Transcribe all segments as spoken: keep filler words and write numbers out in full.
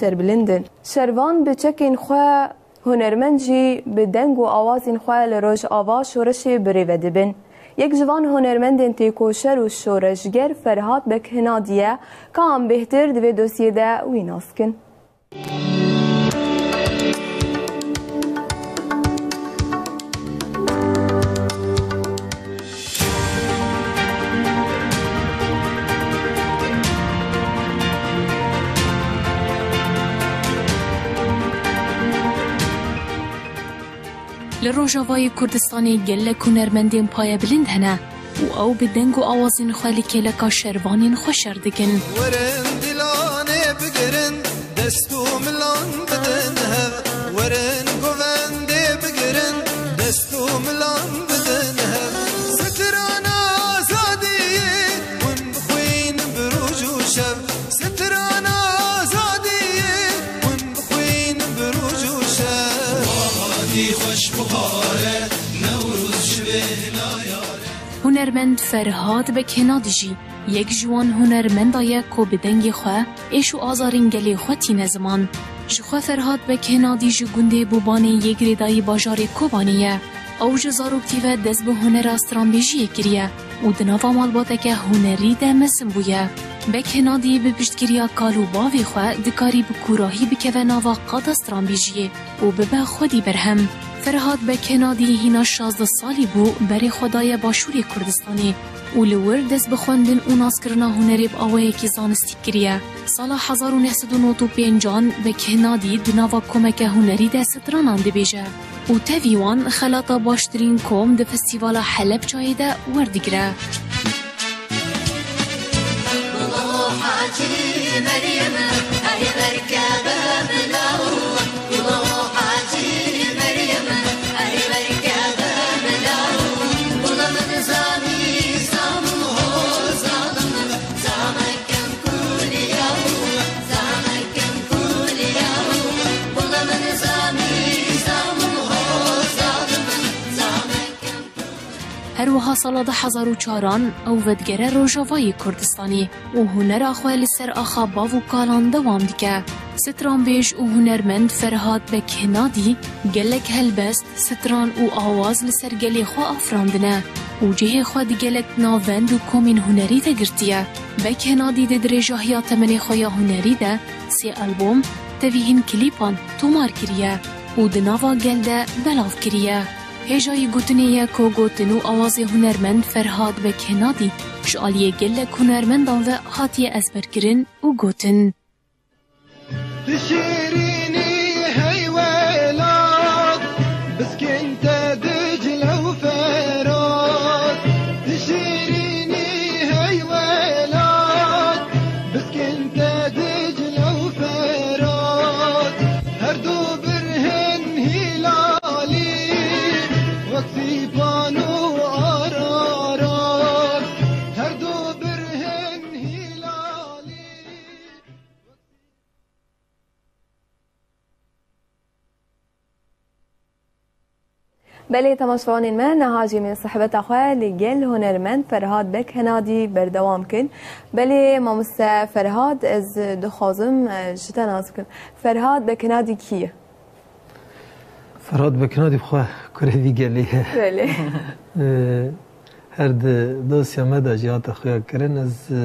serbilind in. Şervan bi çekên xwe, hunermend jî bi deng û awazên xwe li Rojava şoreşê birêve dibin. Yek ji van hunermendên têkoşer û şoreşger Ferhat Bek Hinadî ye, ka em bêhtir di vê dosyê de wî nas kin. Li Rojavayê Kurdistanê gelek hunermendên payebilind hene û ew bi deng û awazên xwe li kêleka şervanên xwe şer dikin. Werin dilanê bigirin, dest û milan bidin hev. Werin govendê bigirin, dest û milan bidin hev. Strana azadiyê hûn bixwînin bi roj û şev. Strana azadiyê hûn bixwînin bi roj û şev. Bahadî xweş bihare, Newroz ji bêhna yare. Hunermend Ferhat Bek Hinadî jî yek ji wan hunermenda ye ku bi dengê xwe êş û azarên gelê xwe tîne ziman. Ji xwe Ferhat Bek Hinadî ji gundê Bobanê yê girêdayî bajarê Kobanê ye. Ew ji zaroktî ve dest bi hunera stranbêjiyê kiriye û di nava malbateke hunerî de mezin bûye. Bek Hinadî bi piştgiriya kal û bavê xwe dikarî bi kûrahî bikeve nava qada stranbêjiyê û bibe xwedî berhem. Ferhat Bek Hinadî hîna şazdeh salî bû berê xwe daye Başûrê Kurdistanê û li wir dest bi xwendin û naskirina hunerê bi awayekî zanistî kiriye. Sala hezar û neh sed û nod û pêncan Bek Hinadî di nava komeke hunerî de stranan dibêje û tevî wan xelata baştirîn kom di Festîvala Helebçayê de werdigire. Her wiha sala du hezar û çaran ew vedigere Rojavayê Kurdistanê û hunera xwe li ser axa bav û kalan dewam dike. Stranbêj û hunermend Ferhat Bek Hinadî gelek helbest, stran û awaz li ser gelê xwe afirandine û cihê xwe di gelek navend û komên hunerî de girtiye. Bek Hinadî di dirêjahiya temenê xwe ya hunerî de sê albom, tevî hin klîpan tomar kiriye û di nava gel de belav kiriye. Hêjayî gotinê ye ku gotin û awazê hunermend Ferhat Bek Hinadî ji aliyê gelek hunermendan ve hatiye ezberkirin û gotin. Di şêrînî hey welat, biskên te Dicle û Ferat. Di şêrînî hey welat, biskên te Dicle û Ferat. Her du birhên hîlalî, wek Sîpan û Ararat. Her du birhên hîlalî. Belê temaşevanên me, niha jî em ê sihbeta xwe li gel hunermend Ferhat Bek Hinadî berdewam kin. Belê mamoste Ferhat, ez dixwazim, eh, ji te nas bikim. Ferhat Bek Hinadî kî ye? Ferhat Bek Hinadî bi xwe kurê vî gelê ye. Belê. Eh, her di dosya me de jî hate xuya kirin. Ez, eh,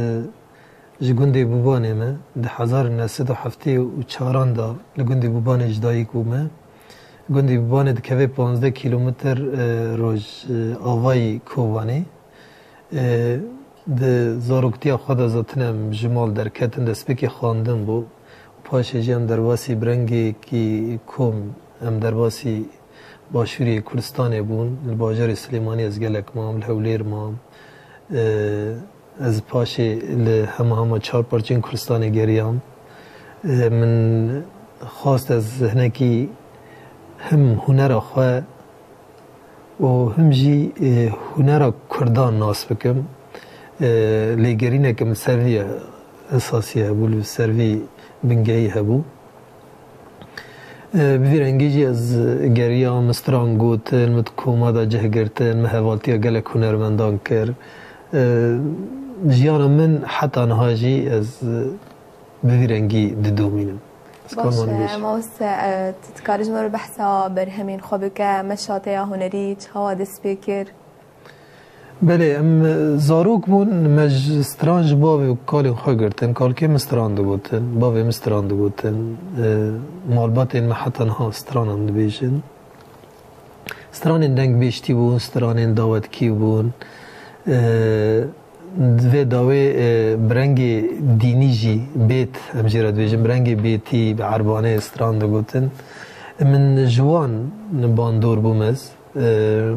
Ji gundê Bubanê me di hezar û neh sed û heftê û çaran de li gundê Bubanê ji dayik bûme. Gundê Bubanê dikeve panzdeh kîlometr, e, roj, e, avayî Kobanê. E, di zaroktiya xwe de zaten em ji mal derketin, destpêkê xwendin bû. Paşê jî em derbasî bi rengekî kom, em derbasî Başûrê Kurdistanê bûn. Li bajarê Silêmaniyê ez gelek mam, li Hewlêr mam. E, Ez paşê li hema hema çar parçeyên Kurdistanê geriyam. E, min xwest ez hinekî him hunera xwe û him jî, e, hunera Kurdan nas bikim. E, lêgerînekim li ser vî esasî hebû, li ser vî bingehî hebû. E, bi vî rengî jî ez geriyam, min stran gotin, min di koma de cih girtin, min hevaltiya gelek hunermendan kir. E, jiyana min heta niha jî ez, e, bi vî rengî didomînim. Baş e, mamoste, e, tu dikarî ji me re behsa berhemên xwe bike, me şateya hunerî çawa dest pê kir? Belê, em zarok bûn, me ji stran ji bavê û kalên xwe girtin. Kalkê min stran digotin, bavê min stran digotin. E, malbatên me heta niha stranan dibêjin. Stranên dengbêjtî bûn, stranên dawetkî bûn. E, di vê dawê, e, bi rengê dînî jî bêt, em jê re dibêjin, bi rengê bêtî, bi erbanê stran digotin. Min ji wan bandor bûm ez. E,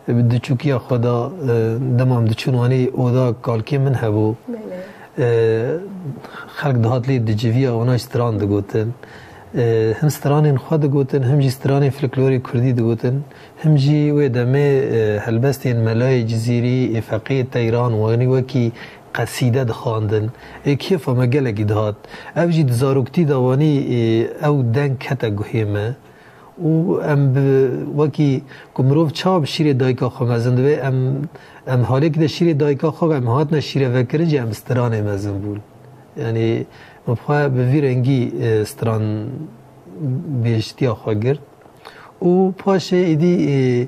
Di çûkiya xwe de, e, dema em diçûn wanî oda kalkê min hebû. Belê. E, xelk dihat lê diciviya, wana jî stran digotin. E, him stranên xwe digotin, him jî stranên folklorê kurdî digotin. Him jî wê demê, e, helbestên Melayê Cizîrî, ê Feqiyê Teyran, wanî wekî qesîde dixwandin. Ê kêfa me gelekî dihat. Ev jî di zaroktî de wanî, e, ew deng kete guhê me. Û em bi, wekî ku mirov çawa bi şîrê dayika xwe mezin dibe, em, em halêkî de şîrê dayika xwe, em hatine şîrevekirin jî em bi stranê mezin bûn. Yanî min xwe bi vî rengî, e, stran bêjtiya xwe girt. Û paşê êdî, e,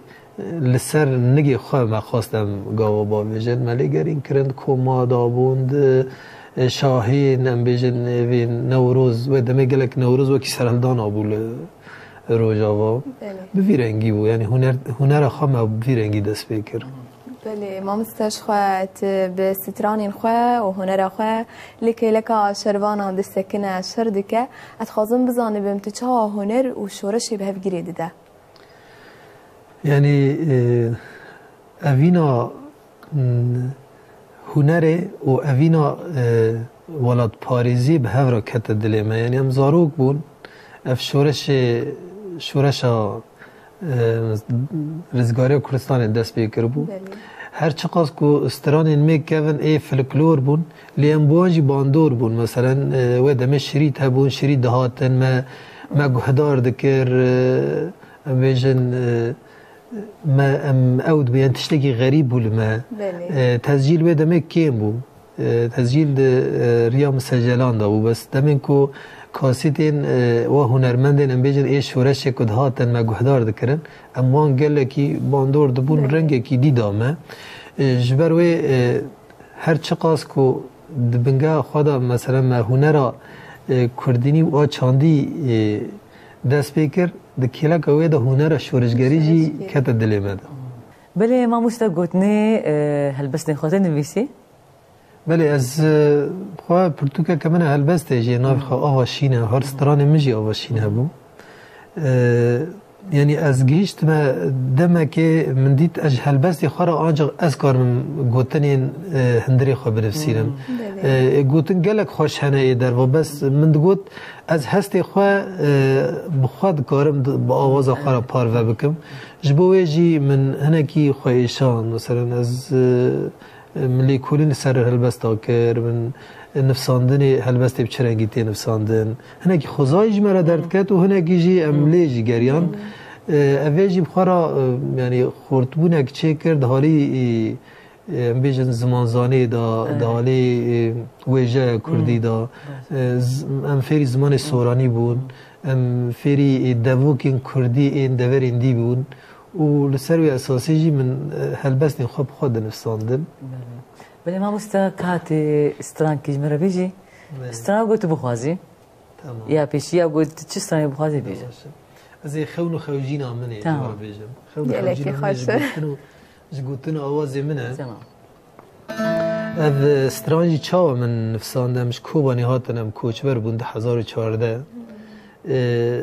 li ser nigê xwe me xwest em gava bavêjin. Me lê gerîn kirin, koma dabûn di, e, şahîn, em bêjin, evîn Newroz, wê demê gelek Newroz wekî serhildana bû li Rojava. Belê. Bi vî rengî bû, yanî huner, hunera xwe me bi vî rengî dest pê kir. Belê, mamoste ji xwe tu bi stranên xwe û hunera xwe li kêleka şervanan disekine, şer dike. Ez dixwazim bizanibim tu çawa huner û şoreşê bi hev girê dide? Yanî, e, evîna, m, hunerê û evîna, e, welatparêzî bi hev re kete dilê me. Yanî em zarok bûn, ev şoreşê, şoreşa, e, Rizgariya Kurdistanê dest pê kiribû. Belê. Her çiqas ku stranên me kevin ê folklor bûn, lê em bi wan jî bandor bûn. Meselen, e, wê demê şirît hebûn, şirît dihatin, me, me guhdar dikir, e, em bêjin, e, me, em ew dibêjin tiştekî xerîb bû li me. Belê. E, tescîl wê demê kêm bû. E, tescîl di, e, riya min secelan de bû. Bes demên ku kasîtên, e, wa hunermendên, em bêjin, ê şoreşê ku dihatin me guhdar dikirin, em wan gelekî bandor dibûn, Belê. Rengekî dî da me. E, ji ber wê, e, her çiqas ku di bingeha xwe de, meselen, me hunera, e, kurdînî û a çandî, e, dest pê kir, di kêleka wê de hunera şoreşgerî jî Şoreşgerî. Kete dilê me de. Belê, mamoste, gotinê, e, helbestên xwe tê nivîsî? Belê, ez, e, xwe pirtûkeke min e helbestê jê navê xwe Ava Şîn e. Her stranê min jî Ava Şîn hebû. E, yanî ez gihîştime demekê min dît ez ji helbestê xwe re ancaq ez karim gotinên, e, hundirê xwe binivîsînim. Hmm. Belê. E, gotin gelek xweş hene ê derva, bes min digot ez hestê xwe, e, bi xwe dikarim di, bi awaza xwe re parve bikim. Ji bo wê jî min hinekî xwe êşand. Meselen ez, e, Min lêkolîn li ser helbesta kir, min nivsandinê helbestê bi çi rengî tê nivsandin. Hinekî xwezayî ji me re derdket û hinekî jî em lê jî geriyan. E, ev ê jî bi xwe re, e, yanî xurtbûnek çêkir di halî, e, em bêjin zimanzanê de, di halî, e, wêjeya kurdî de. E, z-, em fêrî zimanê soranî bûn, em fêrî, e, devokên kurdî ên deverên dî bûn. Û li ser wê esasî jî min, e, helbestên xwe bi xwe dinivsandin. Belê. Belê mamoste, ka tê strankî ji min re bêjî. Belê. Stran ku tu bixwazî. Tamam. Ya pêşî ya ku tu çi stranê bixwazî bêje. Baş e. Ez ê xewn û xewjîna min ê Tamam. ji we bêjim. Xewn û Gelekî xewjîna min ê xweş ji e. gotin û, ji gotin û awazê min e. Tamam. Ev, e, stran jî çawa min nivsand, em ji Kobanê hatin, em koçber bûn di hezar û çardeh. E,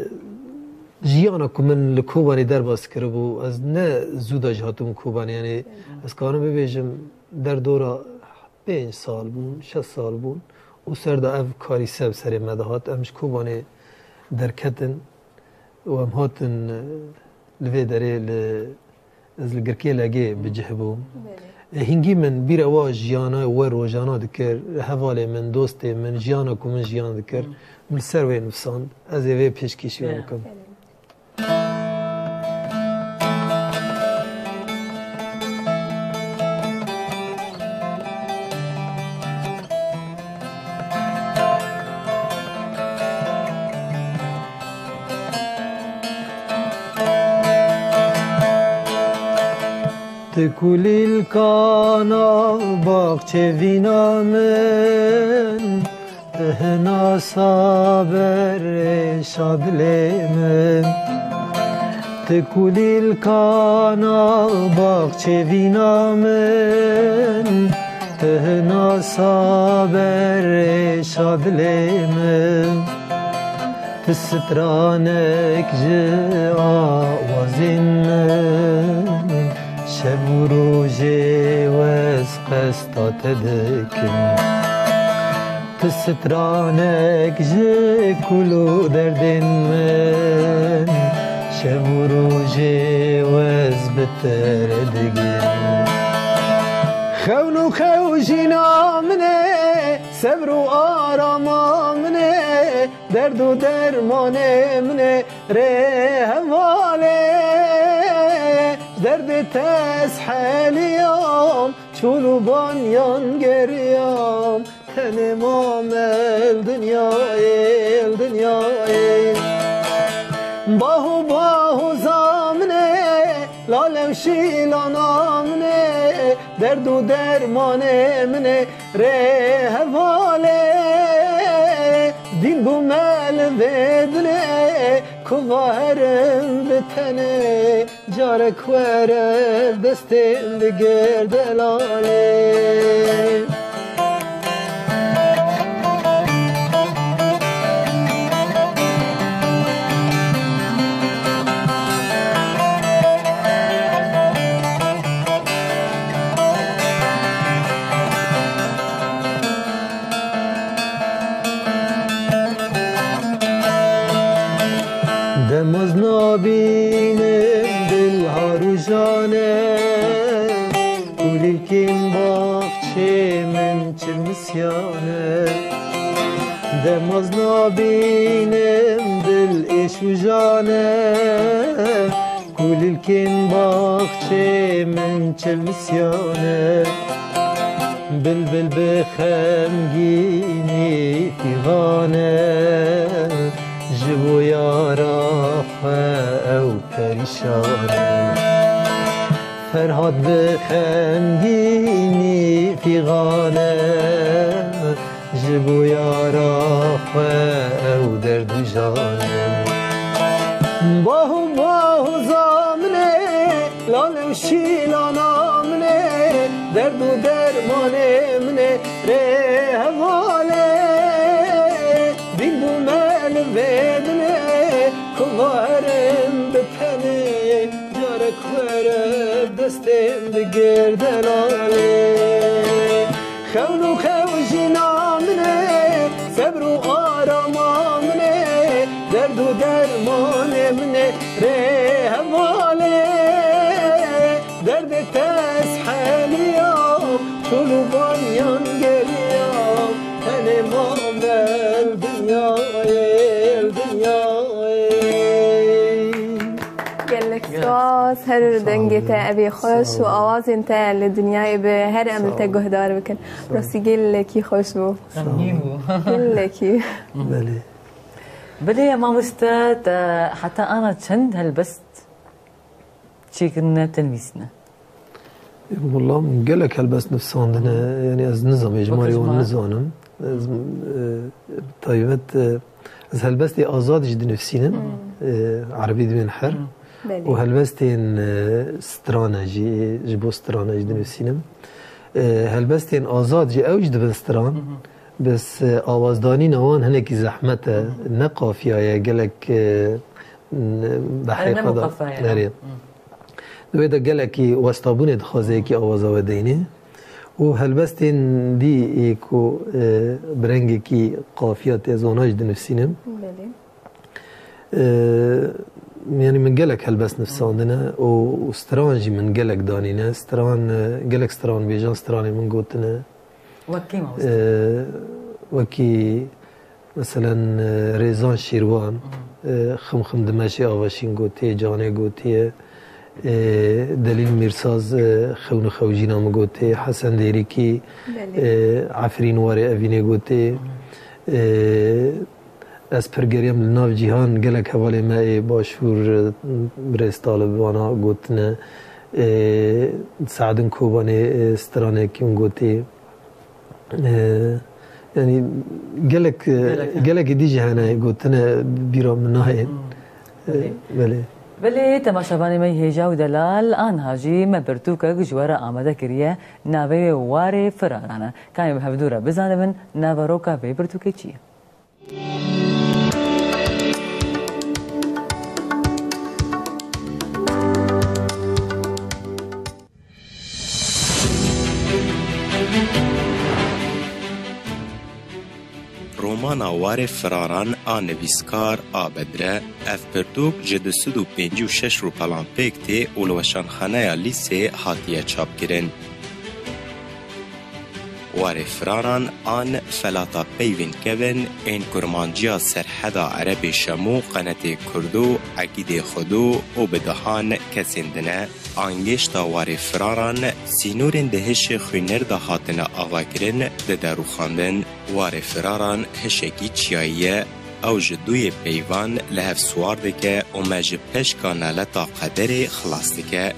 jiyana ku min li Kobanê derbas kiribû, ez ne zû de jî hatibûm Kobanê, yanî ez karim bibêjim derdora pênc sal bûn, şeş sal bûn û ser de ev karîse bi serê me de hat. Em ji Kobanê derketin û em hatin, e, li vê derê li Ez li Girkê Legê bi cih bûm. Belê. E, hingî min bîra wa jiyana, we rojana dikir, hevalê min, dostê min, jiyana ku min jiyan dikir, Hmm. min li ser wê nivsand. Ez ê vê pêşkêşî we Ya. bikim. Belê. Kulîlkana baxçê vîna min, tu hinasa berê şadilê min. Tu kulîlkana baxçê vîna min, tu hinasa berê şadilê min. Tu stranek ji awazên min, şev û rojê wez qesta te dikim. Tu stranek ji kul û derdên min, şev û rojê wez bi te re digim. Xewn û xew jîna min e, sebr û arama min e, derd û dermanê min e, rê hevalê, ji derdê te ez heliyam, çol û banyan geriyam, tenê mam el dinyayê, el dinyayê. Baho baho zamine, lale û şîlana min e, derd û dermanê min e, rê hevalê. Dîn bû me li vê dinê, kuva herin bi tenê, carek were destên digir delalê. Demaz nabînim dil harûjane, kulîlkên baxçê min çilmisyane. Demaz nabînim dil êşûjane, kulîlkên baxçê min çilmisyane. Bilbil bi xemgînî fîxane, ji bo yara xwe ew perîşan e. Ferhat bi xemgînî fîxan e, ji bo yara xwe ew derd û jan e. Baho baho zamine, lale û şîlana min e, derd û dermanê min e, rê hevalê. Dîn bû me li vê dinê, kuva herin bi tenê, carek were destên digir delalê. Xewn û xew jîna min e, sebr û arama min e, derd û dermanê min e, rê hevalê. Derdê te ez heliyam, çol û banyan geriyam, tenê mam el dinyayê, el dinyayê. Gelek spas, her dengê te evê xweş û awazên te li dinyayê bi her em li te guhdar bikin. Rastî gelekî xweş bû. Xemgîn bû. Gelekî. Belê. Belê, mamoste, te heta ana çend helbest çêkirine, te nivîsine? Wela min gelek helbest nivîsandine, yanî ez nizam, êjmarê wan nizanim. Ez, e, taybet, e, ez helbestê azad jî dinivîsînim, e, erebî dibên her. Belê. Û helbestên, e, strane jî, ji bo strane jî dinivîsînim. E, helbestên azad jî ew jî dibin stran. Bes, e, awazdanîna wan hinekî zehmet e, ne qafiya ye, gelek, e, n-, behê xwe da. Erê. Di wê de gelekî westabûnê dixwaze yekî awaza we deynê. Û helbestên dî ê ku, e, bi rengekî qafiya tê, ez wana jî dinivîsînim. Belê. E, yanî min gelek helbest nivîsandine û, û stran jî min gelek danîne. Stran, e, gelek stranbêjan stranê min gotine. Wek kî mamoste? E, wekî, meselen, e, Rêzan Şîrwan, e, Xim Xim Dimeşê Avaşîn gotiye, Canê gotiye, e, Delîl Mîrsaz, e, Xewn û Xewcîna min gotiye, Hesen Dêrikî, e, Efrîn Warê Evînê gotiye. E, ez pir geriyam li nav cîhan, gelek hevalê me ê Başûr, e, birêz Talib vana gotine. Ê, Saedin Kobanê, ê, stranek min gotî. Ê, yanî gelek, ê, Gelek, he. Gelekî dî jî hene gotine bîra min nayê. Hmm. Ê, Belê. Belê. Belê, temaşevanê me hêja û delal, anha jî me pirtûkek ji we re amade kiriye, navê wê Warê Firaran e. Ka em bi hevdû re bizanibin, naveroka vê pirtûkê çi ye? Romana Warê Firaran a nivîskar a Bedre, ev pirtûk ji du sed û pêncî û şeş rûpelan pêk tê û li weşanxaneya Lîsê hatiye çapkirin. Warê Firaran an felata peyvên kevin ên kurmanciya serheda Erebê Şemo, Qenetê Kurdo, Egîdê Xwedo û bi dehan kesên din e. Angêşta Warê Firaran sînorên di hişê xwîner de hatine avakirin dide rûxandin. Warê Firaran hişekî çiyayî ye. Ew ji duyê peyvan li hev siwar dike û me ji peşka naleta qederê xilas dike.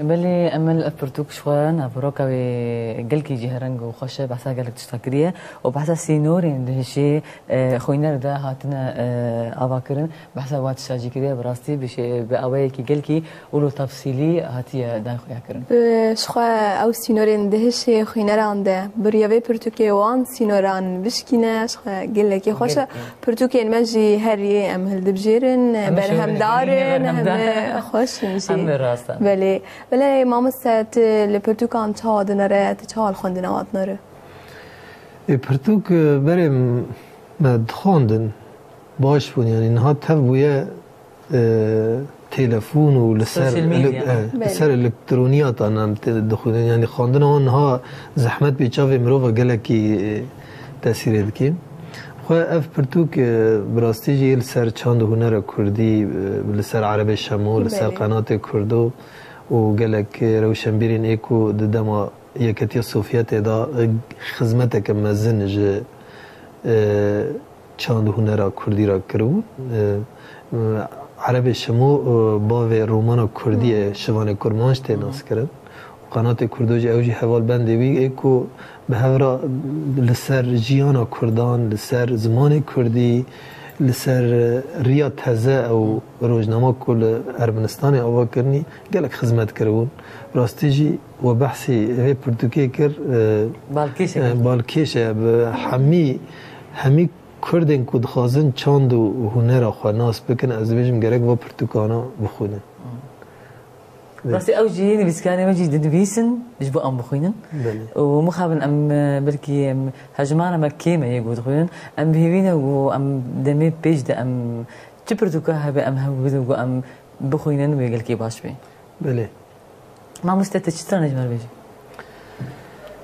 Belê, Emel, ev pirtûk ji xwe naveroka wê gelkî cihêreng û xweş e, behsa gelek tişta kiriye û behsa sînorên di hişê, e, xwîner de hatine, e, avakirin, behsa wa tişta jî kiriye, bi rastî bi şê-, bi awayekî gelkî û lo tefsîlî hatiye dayxuya kirin. Bi ji xwe ew sînorên di hişê xwîneran de bi riya vê pirtûkê wan sînoran bişkîne, ji xwe gelekî xweş e. Gelkî. Pirtûkên me jî herî em hildibijêrin, Em berhemdar şêwirî in, berhemdar. Heme xweş in jî. Heme rast in. Belê. Belê, mamoste, tu li pirtûkan çawa dinere, tu çawa li xwendina wan dinere? Ê, pirtûk, e, berê me dixwandin, baş bûn, yanî niha tev bûye, e, telefon û li ser Social media. Ele-, e, Belê. Li ser elektroniya tan em tê dixwînin. Yanî xwendina wan niha zehmet bê çavê mirova gelekî, e, tesîrê dikî. Xwe ev pirtûk, e, bi rastî jî li ser çand û hunera kurdî, e, li ser Erebê Şemo, li ser Belê. Qenatê Kurdo û gelek, e, rewşenbîrên ê ku di dema Yeketiya Sovyetê de, e, xizmeteke mezin ji, e, çand û hunera kurdî re kiribû. E, e, Erebê Şemo, e, bavê romana kurdî ye, Şivanê Kurmanc tê naskirin. Û Qenatê Kurdo jî, ew jî hevalbendê wî ê ku bi hev re li ser jiyana kurdan, li ser zimanê kurdî, li ser, e, riya teze ew rojnama ku li Ermenistanê ava kirinî gelek xizmet kiribûn. Rastî jî we behsî vê pirtûkê kir, e, Balkêşek. E, balkêş e, bi hemî, hemî Kurdên ku dixwazin çand û hunera xwe nas bikin, ez dibêjim gerek va pirtûkana bixwînin. Rastî ew jî nivîskarên me jî dinivîsin ji bo em bixwînin. Belê. Û mixabin em, e, belkî em hejmara me kêm e yê ku dixwînin. Em bi hêvî ne ku em demê pêş de em çi pirtûka hebe em hev bidin ku em bixwînin wê gelkî baş bê. Belê. Mamoste, tu çi stranê ji me re bêjî?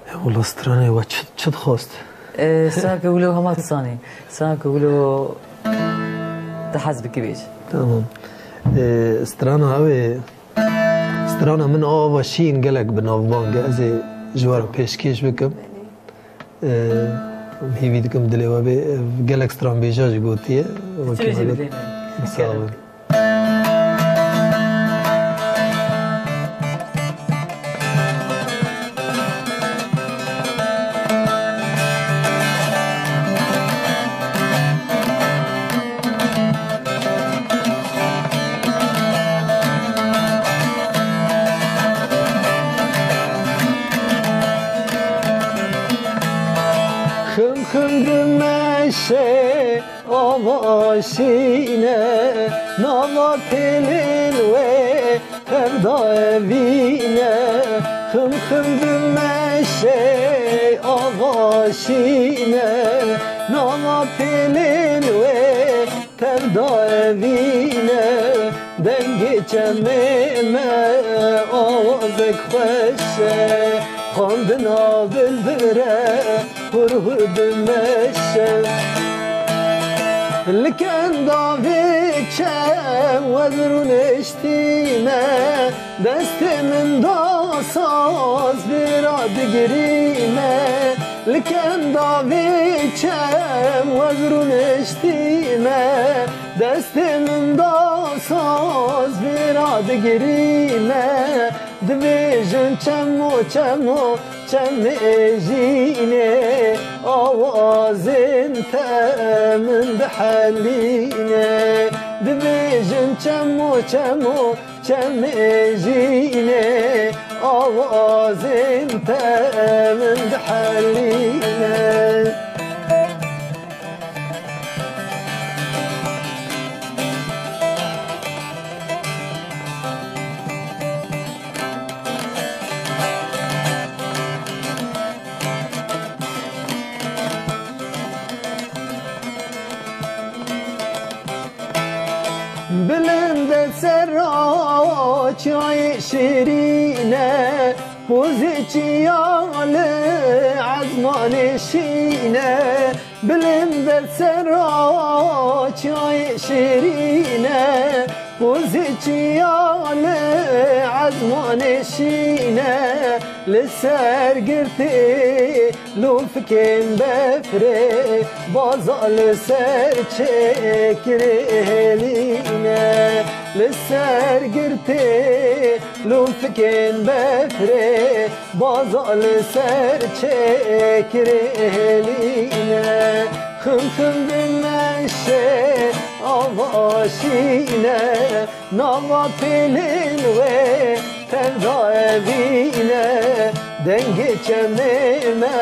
Ya wela stranê we çi, çi dixwest? E, straneke wilo hema tu zanî. Straneke wilo tu hez bikî bêjî. Tamam. E, strana ew ê, strana min a ava şîn gelek bi navbang e. Ez ê ji we re pêşkêş bikim. E, hêvî dikim dilê we bê. E, gelek stranbêja jî gotiye. Wekî Çi bêjî me bi got. Dilê me? Sağ olun. Xim xim dimeşe ava şîne, nava pêlên wê tev da evîne. Xim xim dimeşe ava şîne, nava pêlên wê tev da evîne. Dengê çemê me awazek xweş e, xwendina bilbile hur hur dimeşe. Li kenda vê çem wez rûniştî me, destê min da saz vê ra digirî me. Li kenda vê çem wez rûniştî me, destê min da saz vê ra digirî me. Dibêjin çemo çemo çemê jînê, awazên te min dihelîne. Dibêjin çemo çemo çemê jînê, awazên te min dihelîne. Bilind e serra çiyayê şirîne, pozê çiya li ezmanê şîne. Bilind e serra çiyayê şirîne, pozê çiya li ezmanê şîne. Li ser girtê lûfikên befrê, baza li ser çêkirê hêlîne. Li ser girtê lûfikên befrê, baza li ser çêkirê hêlîne. Xim xim dimeşe ava şîne, nava pêlên wê tevda evîne. Dengê çemê me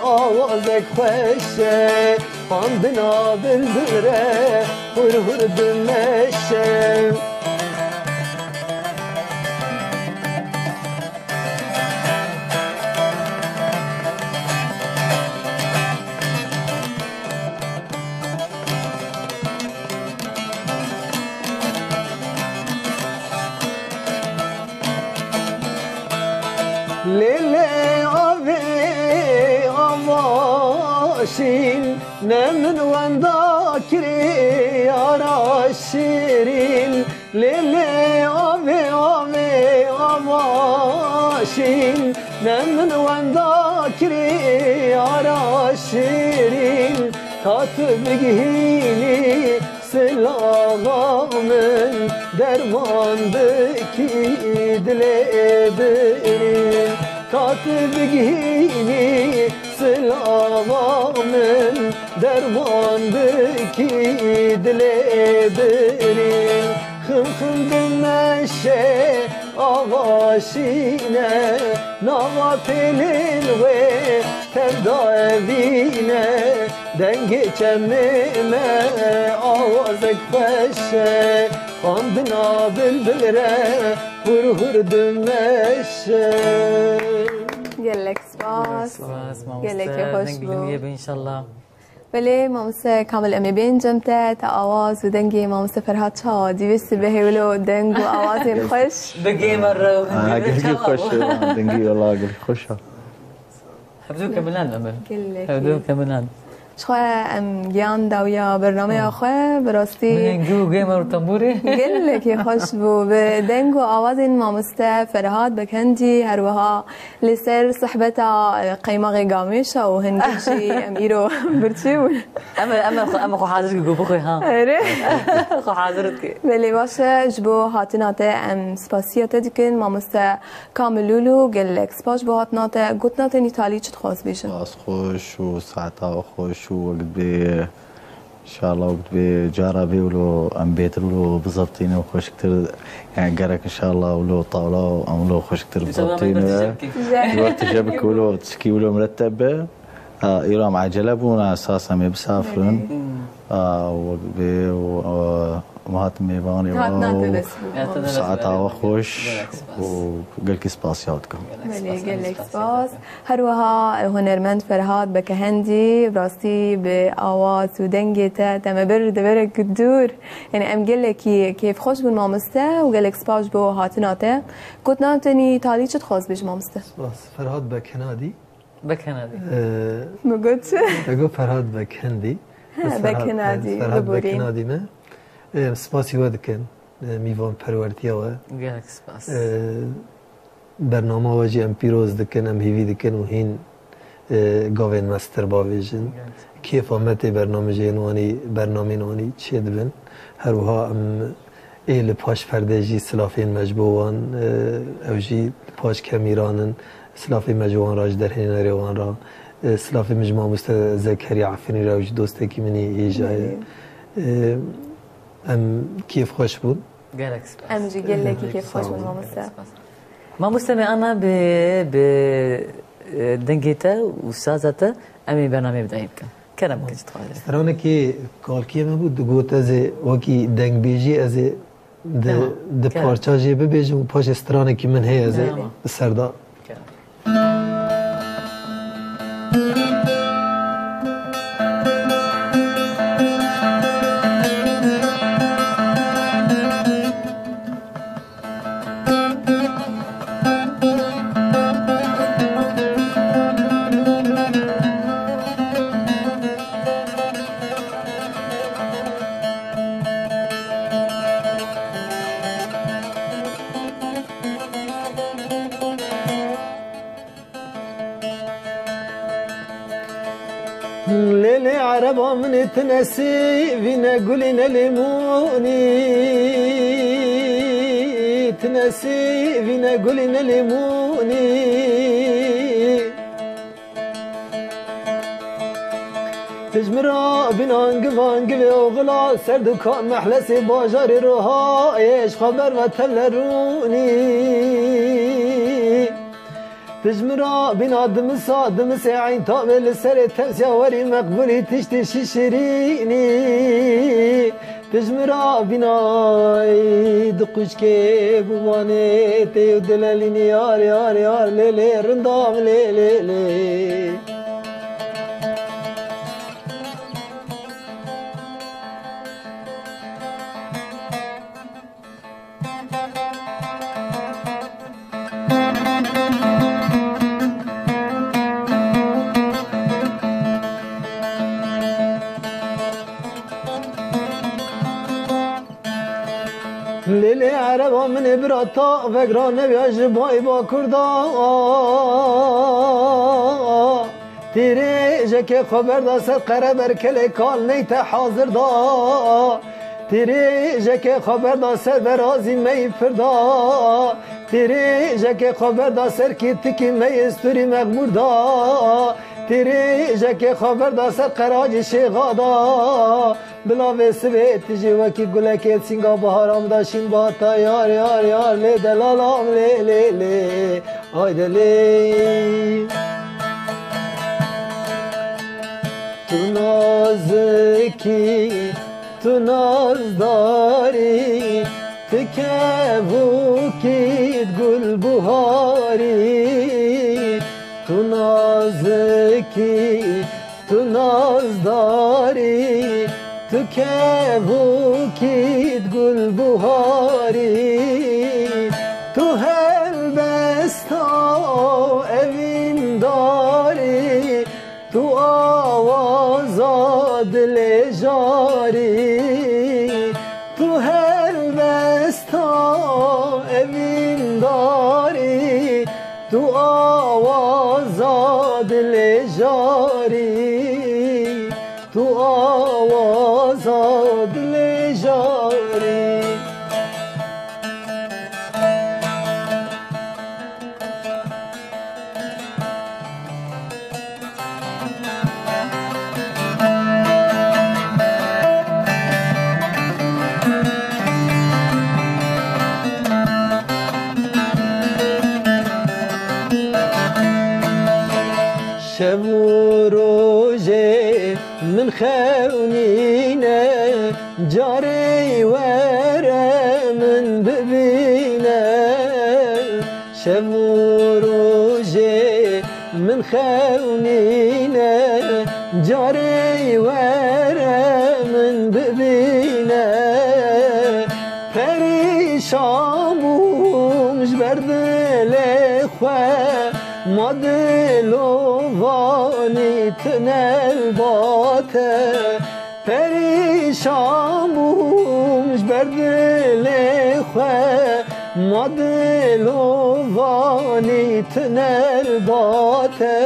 awazek xweş e, xwendina bilbil re hur hur dimeşe. Lê lê avê ava şîn, ne min wenda kirê yara şirîn. Lê lê avê avê ava şîn, ne min wenda kirê yara şirîn. Ka tu bigihînî silava min, derman bikî dilê birîn. Ka tu bigihînî silava min, derman bikî dilê birîn. Xim xim dimeşe ava şîne, nava pêlên wê tevda evîne. Dengê çemê me awazek xweş e, xwendina bilbil re hur hur dimeşe. Gelek spas. Spas, mamoste. Gelekî xweş bû. Dengê din heye be înşallah. Belê, mamoste Kamil, em ê bên cem te, te awaz û dengê mamoste Ferhat çawa dî wê sibehê wilo deng û awazên xweş. Bi gêmer re û Ha, hindê re gelkî çawa xweş bû? E, dengî wela gelkî xweş e. Hevdû ke milan em e. Gelekî. Hevdû ke milan. Ji xwe em giyan dawiya bernameya xwe, bi rastî Bi hingî û gêmer û tembûrê. Gelekî xweş bû. Bi deng û awazên mamoste Ferhat Bekendî, her wiha li ser sohbeta, e, qeymaxê Gamêşa û hingî jî em îro birçî bûn. Em, em, em xwe, em xwe hazir dike ku bixwe ha. Erê. Xwe hazir dike. Belê baş e, ji bo hatina te em spasiya te dikin. Mamoste Kamil Lûlû, gelek spas ji bo hatina te. Gotina te nîtalî çi dixwaz bêjin? Spas xweş û saeta xweş û wek dibê, înşallah wek dibê cara bê wilo em bêtir wilo bizebtînin û xweşiktir, yani gerek înşallah wilo tawla û em wilo xweşiktir bizebtînin. Ji ber tije bike wilo tişkî wilo miretteb be. A, îro em ecele bûn, esas em ê bisafirin. Belê. A, wek bê û, a, em hatin mêvanê we û saeta we xweş û gelkî spasiya we dikim. Belê, gelek spas. Her wiha, e, hunermend Ferhat Bekehendî, bi rastî bi awaz û dengê te te me bir deverek dûr. Yani em gelekî kêfxweş bûn mamoste û gelek spas ji bo hatina te. Gotina te nîtalî çi dixwaz bêjî mamoste? Spas. Ferhat Bekhendî. Bekhendî. Ee, Min got çi? Te got Ferhat Bekhendî. He, Serhat, Bekinadî, Serhat biborîn. Bekinadî me. Em spasî we dikin, e, mîvan perwertiya we. Gelek spas. E, bernama we jî em pîroz dikin, em hîvî dikin û hîn, e, gavên me stir bavêjin. Gelek spas. Kêfa me tê bernamejeyên wanî, bernamên wanî çêdibin. Her wiha em ê li paş perdê jî silafên me ji bo wan, e, ew jî li paş kemîran in. Silafê me ji wan re, ji derhênerê wan re. E, silafê min ji mamoste Zekeriya Efrînî re, ew jî dostekî min î hêja ye. Belê. E, em kêfxweş bûn. Gelek spas. Em jî gelekî kêfxweş bûn, mamoste. Gelek spas. Mamoste me ana bi, bi, e, dengê te û saza te em ê bernameyê bi dayî bikin. Kerem kin ji te re. Stranekî kalkiyê me bû, digot ez ê wekî dengbêjî ez ê di, Tamam. di Kerem. parça jê bibêjim û paşê stranekî min heye ez ê Tamam. li ser de. Kerem. Lê lê ereba min ê, tu nesîvî ne gulî ne lîmûnî, tu nesîvî ne gulî ne lîmûnî. Tu ji min re bîn angiv angivê oxila ser dukan mehlesê bajarê Roha yê ji xwe ber ve tevle rûnî. Tu ji min re bîna dimisa, dimisê eyntamê li serê tevsiya werî meqbûlî tiştê şişirînî. Tu ji min re bîna ey di qûçkê biwanê tê û dilelînî yar, yar, yar, lê, lê, rindam, lê, lê, lê. Lê lê ereba min ê bira ta vegra nebiya ji bayê bakur da. Tîrêjekê xwe berda ser qereberkelê kal neyte hazir da. Tîrêjekê xwe berda ser berazî meyî pir da. Tîrêjekê xwe berda ser kîtikî meyê stûrî mexmûr da. Tîrêjekê xwe berda ser qeracî şêxa da. Bila vê sibê tu jî wekî gulekê sînga bihara min da şîn bata yar, yar, yar, lê delalam lê, lê, lê, hayde lê. Tu nazikî, tu nazdarî, tu kevokî gulbuharî. Tu nazikî, tu nazdarî, tu kevokî gulbuharî. Tu helbesta evîndarî, tu awaza dilê jarî. Tu helbesta evîndarî, tu awaza dilê jarî, tu awaza dilê jarî. Şev û rojê min xewnîne, carê were min bibîne. Şev û rojê min xewnîne, carê were min bibîne. Perîşan bûm ji ber dilê xwe, ma dilovanî tune li ba te. Şam bûm ji ber dilê xwe, ma dilovanî tunel bate,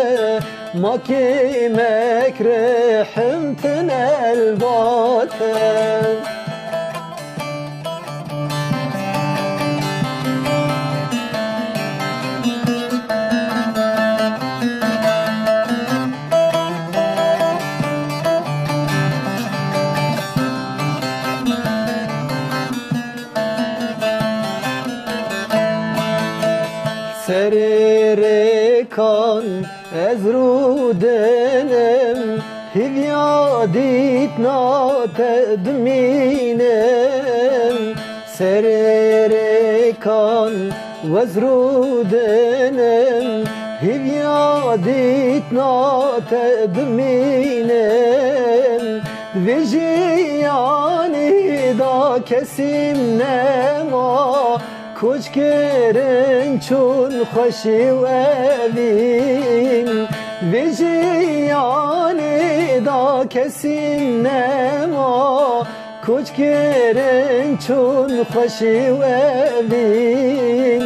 ma kêmek rihim tunel bate. Serê rêkan ez rûdinim, hîviya dîtina te dimînim. Serê rêkan wez rûdinim, hîviya dîtina te dimînim. Vê jiyanî da kesîm nema, koç kirin çûn xweşî û evîn. Vê jiyanî da kesîm nema, koç kirin çûn xweşî û evîn.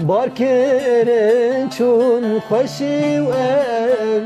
Bar kirin çûn xweşî û evîn.